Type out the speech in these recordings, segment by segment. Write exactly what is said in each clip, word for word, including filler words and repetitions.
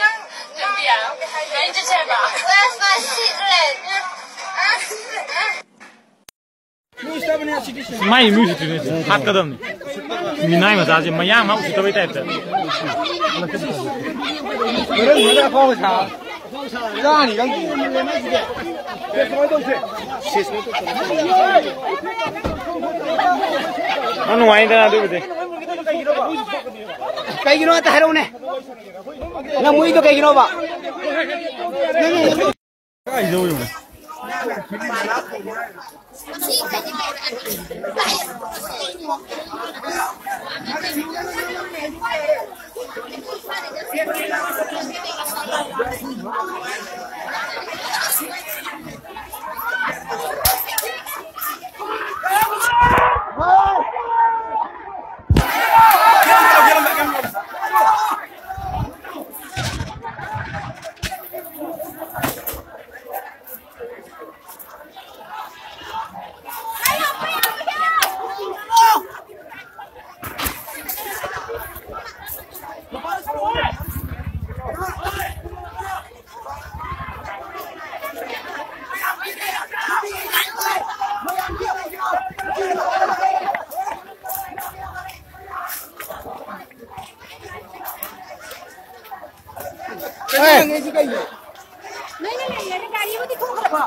ꯅꯪ ꯅꯪ ꯀꯩ ꯍꯥꯏꯗꯣꯏꯅꯣ? ꯂꯣꯏ ꯆꯠꯁꯦ ꯍꯥꯏꯕ? ꯑꯁ, ꯑꯁ, ꯁꯤꯗ꯭ꯔꯦ꯫ ꯑꯁ꯫ ꯃꯥꯏ ꯏꯃ꯭ꯌꯨꯟ ꯁꯤꯁꯇꯦꯝꯁꯦ ꯍꯥꯠꯀꯗꯕꯅꯤ꯫ ꯃꯤꯅꯥꯏ ꯃꯆꯥꯁꯦ ꯃꯌꯥꯡ ꯑꯃ ꯎꯁꯤꯠꯇꯕꯩ ꯇꯥꯏꯞꯇ꯫ ꯆꯥꯅꯤ ꯈꯪꯗꯦ꯫ ꯌꯥꯝ ꯅꯨꯡꯉꯥꯏꯗꯅ ꯑꯗꯨꯕꯨꯗꯤ꯫ ꯀꯩꯒꯤꯅꯣ ꯑꯝꯇ ꯍꯥꯏꯔꯛꯎꯅꯦ꯫ ꯅꯪ ꯃꯣꯏꯗꯣ ꯀꯩꯒꯤꯅꯣꯕ? ꯀꯥꯏ ꯌꯧ ꯌꯧꯔꯦ? ꯅꯣꯏꯅ ꯂꯩꯔꯗꯤ ꯒꯥꯔꯤꯕꯨꯗꯤ ꯊꯣꯛꯈ꯭ꯔꯕꯣ?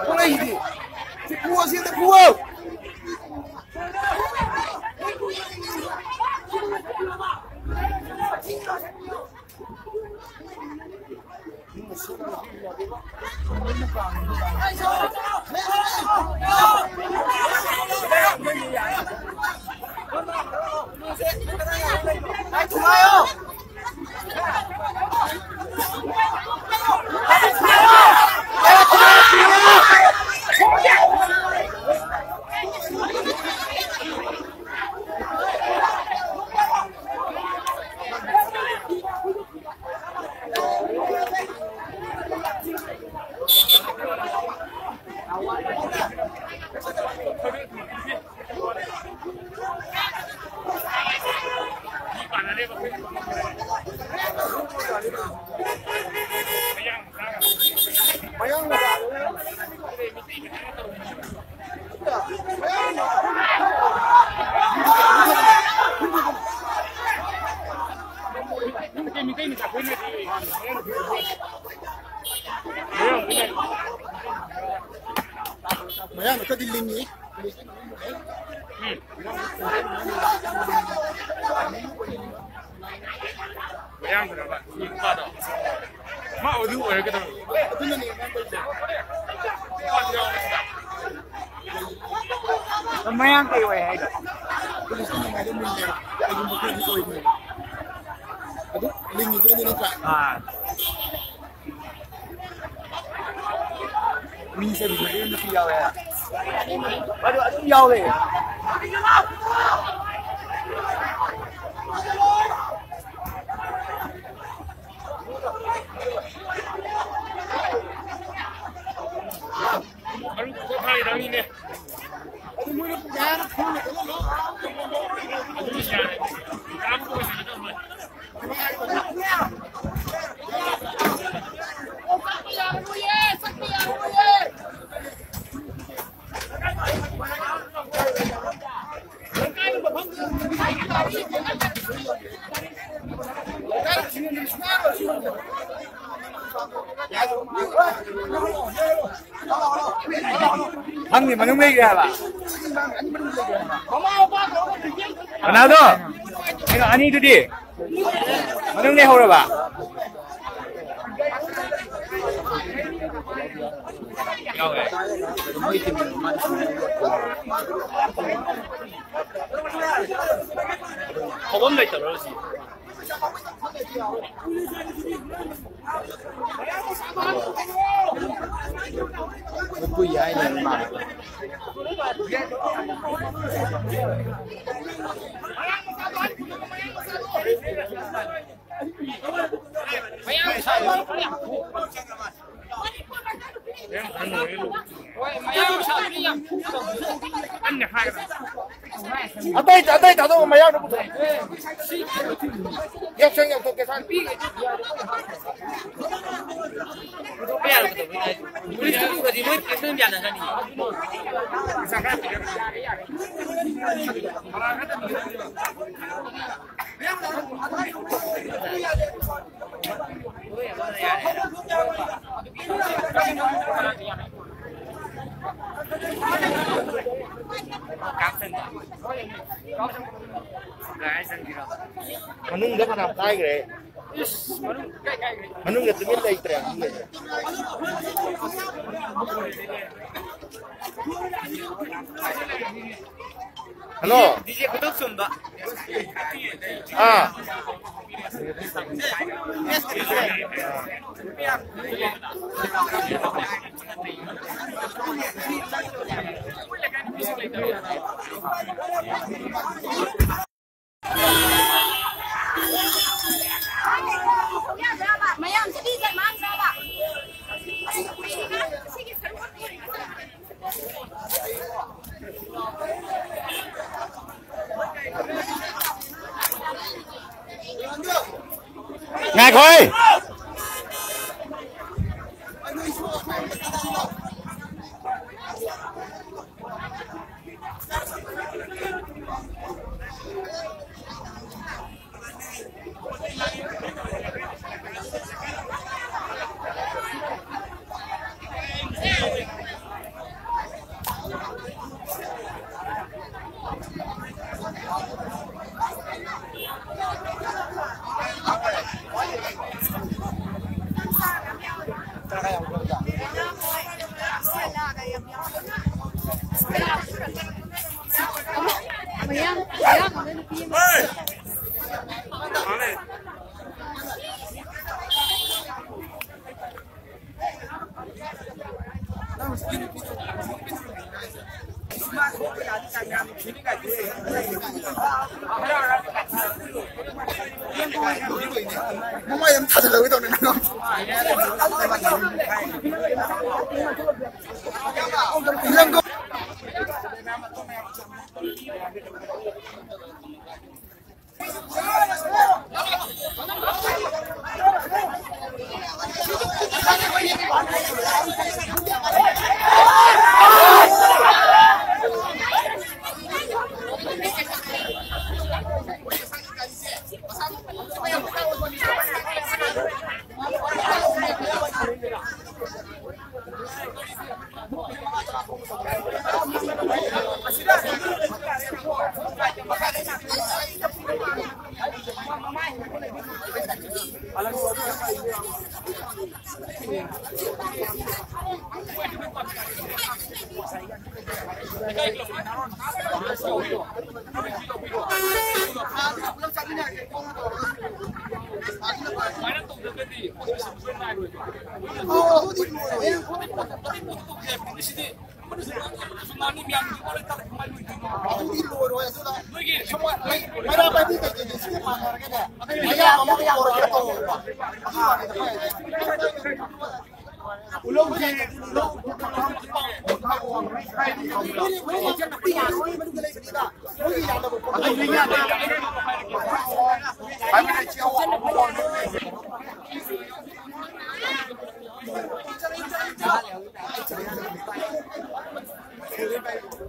ꯊꯣꯛꯂꯛꯏꯁꯤꯗꯤ꯫ ꯐꯨꯋꯣ, ꯁꯤ ꯑꯝꯇ ꯐꯨꯋꯣ꯫ ꯃꯌꯥꯝ ꯈꯔꯗꯤ ꯂꯤꯡꯉꯤ꯫ ꯃꯌꯥꯡꯗꯨꯔꯕ? ꯁꯤ ꯅꯨꯄꯥꯗꯣ? ꯃꯥ ꯑꯗꯨ ꯑꯣꯏꯔꯒꯗꯧꯔꯕ? ꯑꯗꯨꯅꯅꯦ ꯃꯥ ꯇꯧꯔꯤꯁꯦ꯫ ꯃꯌꯥꯡ ꯀꯩ ꯑꯣꯏ ꯍꯥꯏꯅꯣ? ꯄꯨꯂꯤꯁꯀꯤ ꯅꯨꯡꯉꯥꯏꯕ ꯃꯤꯡꯅꯦꯕ꯫ ꯀꯩꯒꯨꯝꯕ ꯈꯔꯗꯤ ꯑꯣꯏꯕꯅꯦꯕ꯫ ꯑꯗꯨ ꯂꯤꯡꯉꯤꯗꯨꯅꯗꯤ ꯅꯠꯇ꯭ꯔꯥ? ꯑꯥ꯫ ꯃꯤꯁꯦ ꯑꯗꯨꯝ ꯌꯥꯎꯋꯦ꯫ ꯑꯗꯨ ꯑꯗꯨꯝ ꯌꯥꯎꯋꯦ꯫ ꯃꯔꯨꯞ ꯄꯣꯊꯥꯔꯤꯔꯥ ꯃꯤꯅꯦ꯫ ꯑꯗꯨꯗꯤ ꯌꯥꯔꯦ꯫ ꯀꯅꯥꯝꯇ ꯑꯣꯏꯁꯤꯜꯂꯗꯧ ꯃꯥꯜꯂꯦ꯫ ꯈꯪꯗꯦ, ꯃꯅꯨꯡ ꯂꯩꯈ꯭ꯔꯦ ꯍꯥꯏꯕ꯫ ꯀꯅꯥꯗꯣ? ꯀꯩꯅꯣ, ꯑꯅꯤꯗꯨꯗꯤ? ꯃꯅꯨꯡ ꯂꯩꯍꯧꯔꯕ? ꯌꯥꯎꯋꯦ꯫ ꯐꯥꯎꯐꯝ ꯂꯩꯇꯕ꯭ꯔꯣ ꯁꯤ? ꯀꯨꯏ ꯍꯥꯏꯅꯦ ꯃꯥ꯫ ꯑꯇꯩ, ꯑꯇꯩ ꯊꯥꯗꯣꯛꯑꯣ, ꯃꯌꯥꯝꯗ ꯄꯨꯊꯣꯛꯑꯣ꯫ ꯌꯥꯎꯁꯪ ꯌꯥꯎꯊꯣꯛꯀꯦ, ꯁꯥꯟ꯫ ꯄꯨꯊꯣꯛꯄ ꯌꯥꯔꯣꯏ, ꯀꯩꯗꯧꯕꯩ ꯍꯥꯏ? ꯄꯨꯂꯤꯁꯇꯨ ꯄꯨꯈ꯭ꯔꯗꯤ ꯃꯣꯏ ꯄꯨꯂꯤꯁꯇꯨ ꯑꯗꯨꯝ ꯌꯥꯅꯖꯅꯤ꯫ ꯃꯅꯨꯡꯗ ꯐꯅꯌꯥꯝ ꯀꯥꯏꯈ꯭ꯔꯦ꯫ ꯃꯅꯨꯡꯗ ꯇꯨꯃꯤꯟ ꯂꯩꯇ꯭ꯔꯦ꯫ ꯍꯜꯂꯣ꯫ ꯗꯤꯖꯦ ꯈꯨꯗꯣꯞ ꯆꯨꯝꯕ꯫ ꯑꯥ꯫ ꯉꯥꯏꯈꯣꯍꯦ! ꯃꯌꯥꯡ, ꯃꯌꯥꯡ ꯑꯃ ꯅꯨꯄꯤ ꯑꯃ꯫ ꯃꯃꯥꯏ ꯑꯗꯨꯝ ꯊꯥꯖꯤꯜꯂꯒꯦ ꯇꯧꯅꯤ ꯅꯪ꯫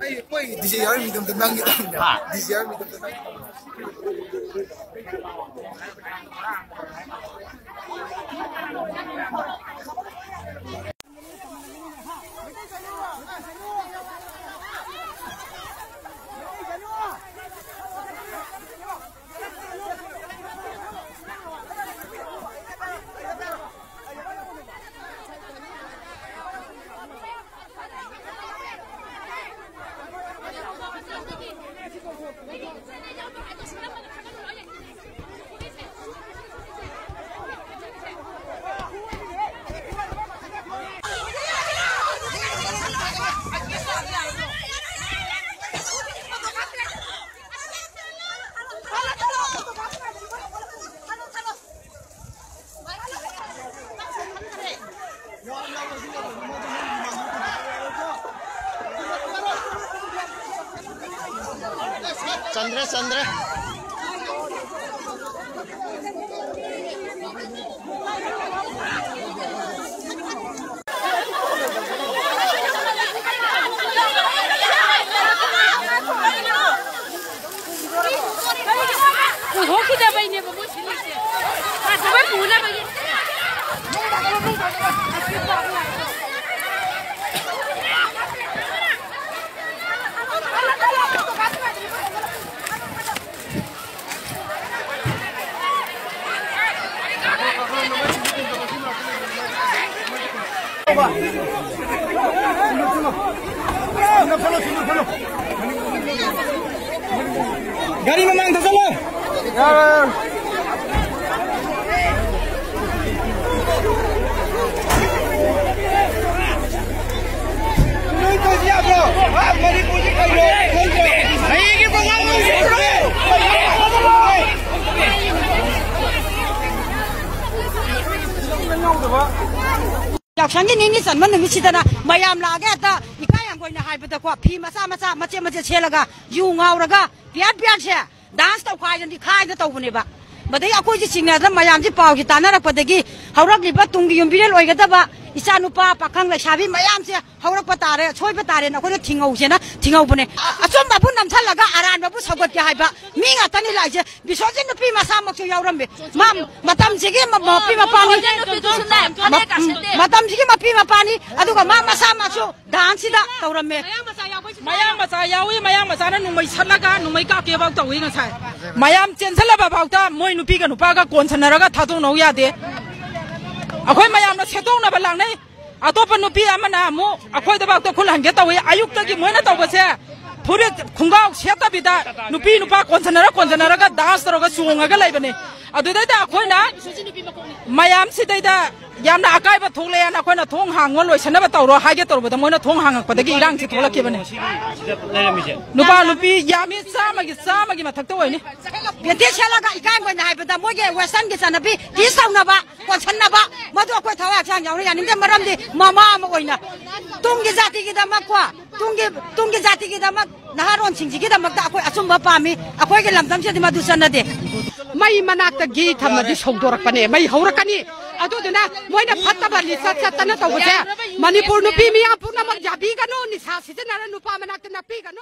ꯑꯩ ꯃꯣꯏ ꯗꯤꯖꯦ ꯌꯥꯎꯔꯤ ꯃꯤꯗꯣ ꯑꯝꯇ ꯅꯪꯒꯦ ꯇꯧꯕꯅꯦ꯫ ꯍꯥ? ꯗꯤꯖꯦ ꯌꯥꯎꯔꯤ ꯃꯤꯗꯣ ꯑꯝꯇ ꯅꯪꯒꯦ ꯇꯧꯕꯅꯦ꯫ ꯆꯟꯗ꯭ꯔꯦ꯫ ꯄꯨꯊꯣꯛꯈꯤꯗꯕꯩꯅꯦꯕ ꯃꯣꯏ ꯁꯤꯜꯂꯤꯁꯦ꯫ ꯊꯕꯛ ꯄꯨꯅꯕꯒꯤ꯫ ꯒꯥꯔꯤ ꯃꯃꯥꯡꯗ ꯆꯠꯂꯣ꯫ ꯅꯣꯏ ꯇꯧꯁꯤ ꯌꯥꯕ꯭ꯔꯣ? ꯑ, ꯃꯅꯤꯄꯨꯔꯁꯤ ꯀꯩꯅꯣ? ꯀꯩꯒꯤ ꯄ꯭ꯔꯣꯒ꯭ꯔꯥꯝ ꯑꯣꯏꯔꯤꯕ꯭ꯔꯣ? ꯌꯥꯎꯁꯪꯒꯤ ꯅꯤꯅꯤ ꯆꯟꯕ ꯅꯨꯃꯤꯠꯁꯤꯗꯅ ꯃꯌꯥꯝ ꯂꯥꯛꯑꯒ ꯍꯦꯛꯇ ꯏꯀꯥꯏ ꯍꯪꯒꯣꯏꯅ ꯍꯥꯏꯕꯗꯀꯣ, ꯐꯤ ꯃꯆꯥ ꯃꯆꯥ, ꯃꯆꯦꯠ ꯃꯆꯦꯠ ꯁꯦꯠꯂꯒ, ꯌꯨ ꯉꯥꯎꯔꯒ, ꯄꯤꯌꯥꯠ ꯄꯤꯌꯥꯠꯁꯦ ꯗꯥꯟꯁ ꯇꯧꯈꯥꯏꯗꯅ ꯈꯥꯏꯗ ꯇꯧꯕꯅꯦꯕ꯫ ꯃꯗꯩ ꯑꯩꯈꯣꯏꯁꯦ ꯆꯤꯡꯅꯗꯅ ꯃꯌꯥꯝꯁꯦ ꯄꯥꯎꯁꯦ ꯇꯥꯟꯅꯔꯛꯄꯗꯒꯤ ꯍꯧꯔꯛꯂꯤꯕ ꯇꯨꯡꯒꯤ ꯌꯨꯝꯕꯤꯔꯦꯜ ꯑꯣꯏꯒꯗꯕ ꯏꯆꯥ ꯅꯨꯄꯥ, ꯄꯥꯈꯪ, ꯂꯩꯁꯥꯕꯤ ꯃꯌꯥꯝꯁꯦ ꯍꯧꯔꯛꯄ ꯇꯥꯔꯦ, ꯁꯣꯏꯕ ꯇꯥꯔꯦꯅ ꯑꯩꯈꯣꯏꯅ ꯊꯤꯡꯍꯧꯁꯦꯅ ꯊꯤꯡꯍꯧꯕꯅꯦ꯫ ꯑꯆꯨꯝꯕꯕꯨ ꯅꯝꯁꯜꯂꯒ ꯑꯔꯥꯟꯕꯕꯨ ꯁꯧꯒꯠꯀꯦ ꯍꯥꯏꯕ ꯃꯤ ꯉꯥꯛꯇꯅꯤ ꯂꯥꯛꯏꯁꯦ꯫ ꯕꯤꯁꯣꯖꯤꯠ ꯅꯨꯄꯤ ꯃꯁꯥꯃꯛꯁꯨ ꯌꯥꯎꯔꯝꯃꯦ꯫ ꯃꯥ ꯃꯇꯝꯁꯤꯒꯤ ꯃ-, ꯃꯄꯤ ꯃꯄꯥꯅꯤ꯫ ꯕꯤꯁꯣꯖꯤꯠ ꯅꯨꯄꯤꯗꯨꯁꯨꯅꯦ, ꯐꯅꯦꯛ ꯀꯥꯁꯦꯠꯇꯦ꯫ ꯃꯇꯝꯁꯤꯒꯤ ꯃꯄꯤ ꯃꯄꯥꯅꯤ꯫ ꯑꯗꯨꯒ ꯃꯥ ꯃꯁꯥꯃꯛꯁꯨ ꯗꯥꯟꯁꯁꯤꯗ ꯇꯧꯔꯝꯃꯦ꯫ ꯃꯌꯥꯡ ꯃꯆꯥ ꯌꯥꯎꯋꯤ, ꯃꯌꯥꯡ ꯃꯆꯥꯅ ꯅꯣꯡꯃꯩ ꯁꯠꯂꯒ ꯅꯣꯡꯃꯩ ꯀꯥꯞꯀꯦꯐꯥꯎ ꯇꯧꯋꯤ ꯉꯁꯥꯏ꯫ ꯃꯌꯥꯝ ꯆꯦꯟꯁꯤꯜꯂꯕ ꯐꯥꯎꯗ ꯃꯣꯏ ꯅꯨꯄꯤꯒ ꯅꯨꯄꯥꯒ ꯀꯣꯟꯁꯟꯅꯔꯒ ꯊꯥꯗꯣꯛꯅꯧ ꯌꯥꯗꯦ꯫ ꯑꯩꯈꯣꯏ ꯃꯌꯥꯝꯅ ꯁꯦꯠꯇꯣꯛꯅꯕ ꯂꯥꯡꯅꯩ꯫ ꯑꯇꯣꯞꯄ ꯅꯨꯄꯤ ꯑꯃꯅ ꯑꯃꯨꯛ ꯑꯩꯈꯣꯏꯗꯐꯥꯎꯗ ꯈꯨꯠ ꯍꯟꯒꯦ ꯇꯧꯋꯤ꯫ ꯑꯌꯨꯛꯇꯒꯤ ꯃꯣꯏꯅ ꯇꯧꯕꯁꯦ ꯐꯨꯔꯤꯠ ꯈꯣꯡꯒ꯭ꯔꯥꯎ ꯁꯦꯠꯇꯕꯤꯗ ꯅꯨꯄꯤ ꯅꯨꯄꯥ ꯀꯣꯟꯁꯟꯅꯔ ꯀꯣꯟꯁꯟꯅꯔꯒ ꯗꯥꯟꯁ ꯇꯧꯔꯒ ꯆꯣꯡꯉꯒ ꯂꯩꯕꯅꯦ꯫ ꯑꯗꯨꯗꯩꯗ ꯑꯩꯈꯣꯏꯅ ꯃꯌꯥꯝꯁꯤꯗꯩꯗ ꯌꯥꯝꯅ ꯑꯀꯥꯏꯕ ꯊꯣꯛꯂꯛꯑꯦꯅ ꯑꯩꯈꯣꯏꯅ ꯊꯣꯡ ꯍꯥꯡꯉꯣ, ꯂꯣꯏꯁꯟꯅꯕ ꯇꯧꯔꯣ ꯍꯥꯏꯒꯦ ꯇꯧꯔꯨꯕꯗ ꯃꯣꯏꯅ ꯊꯣꯡ ꯍꯥꯡꯉꯛꯄꯗꯒꯤ ꯏꯔꯥꯡꯁꯤ ꯊꯣꯛꯂꯛꯈꯤꯕꯅꯦ꯫ ꯁꯤꯒꯤ ꯁꯤꯗ ꯂꯩꯔꯝꯃꯤꯁꯦ꯫ ꯅꯨꯄꯥ ꯅꯨꯄꯤ ꯌꯥꯝꯃꯤ, ꯆꯥꯝꯃꯒꯤ ꯆꯥꯝꯃꯒꯤ ꯃꯊꯛꯇ ꯑꯣꯏꯅꯤ꯫ ꯄꯦꯟꯇꯤ ꯁꯦꯠꯂꯒ ꯏꯀꯥꯏ ꯑꯣꯏꯅ ꯍꯥꯏꯕꯗ ꯃꯣꯏꯒꯤ ꯋꯦꯁꯇꯔꯟꯒꯤ ꯆꯠꯅꯕꯤ ꯇꯤꯁ ꯇꯧꯅꯕ, ꯀꯣꯟꯁꯟꯅꯕ, ꯃꯗꯨ ꯑꯩꯈꯣꯏ ꯊꯋꯥꯏ ꯍꯛꯆꯥꯡ ꯌꯥꯎꯅ ꯌꯥꯅꯤꯡꯗꯦ꯫ ꯃꯔꯝꯗꯤ ꯃꯃꯥ ꯑꯃ ꯑꯣꯏꯅ ꯇꯨꯡꯒꯤ ꯖꯥꯇꯤꯒꯤꯗꯃꯛꯀꯣ, ꯇꯨꯡꯒꯤ, ꯇꯨꯡꯒꯤ ꯖꯥꯇꯤꯒꯤꯗꯃꯛ, ꯅꯍꯥꯔꯣꯟꯁꯤꯡꯁꯤꯒꯤꯗꯃꯛꯇ ꯑꯩꯈꯣꯏ ꯑꯆꯨꯝꯕ ꯄꯥꯝꯃꯤ꯫ ꯑꯩꯈꯣꯏꯒꯤ ꯂꯝꯗꯝꯁꯤꯗꯗꯤ ꯃꯗꯨ ꯆꯠꯅꯗꯦ꯫ ꯃꯩ ꯃꯅꯥꯛꯇ ꯘꯤ ꯊꯝꯃꯗꯤ ꯁꯧꯗꯣꯔꯛꯄꯅꯦ, ꯃꯩ ꯍꯧꯔꯛꯀꯅꯤ꯫ ꯑꯗꯨꯗꯨꯅ ꯃꯣꯏꯅ ꯐꯠꯇꯕ ꯂꯤꯆꯠ ꯆꯠꯇꯅ ꯇꯧꯕꯁꯦ ꯃꯅꯤꯄꯨꯔ ꯅꯨꯄꯤ ꯃꯤꯌꯥꯝ ꯄꯨꯝꯅꯃꯛ ꯌꯥꯕꯤꯒꯅꯨ, ꯅꯤꯁꯥ ꯁꯤꯖꯤꯟꯅꯔ ꯅꯨꯄꯥ ꯃꯅꯥꯛꯇ ꯅꯞꯄꯤꯒꯅꯨ꯫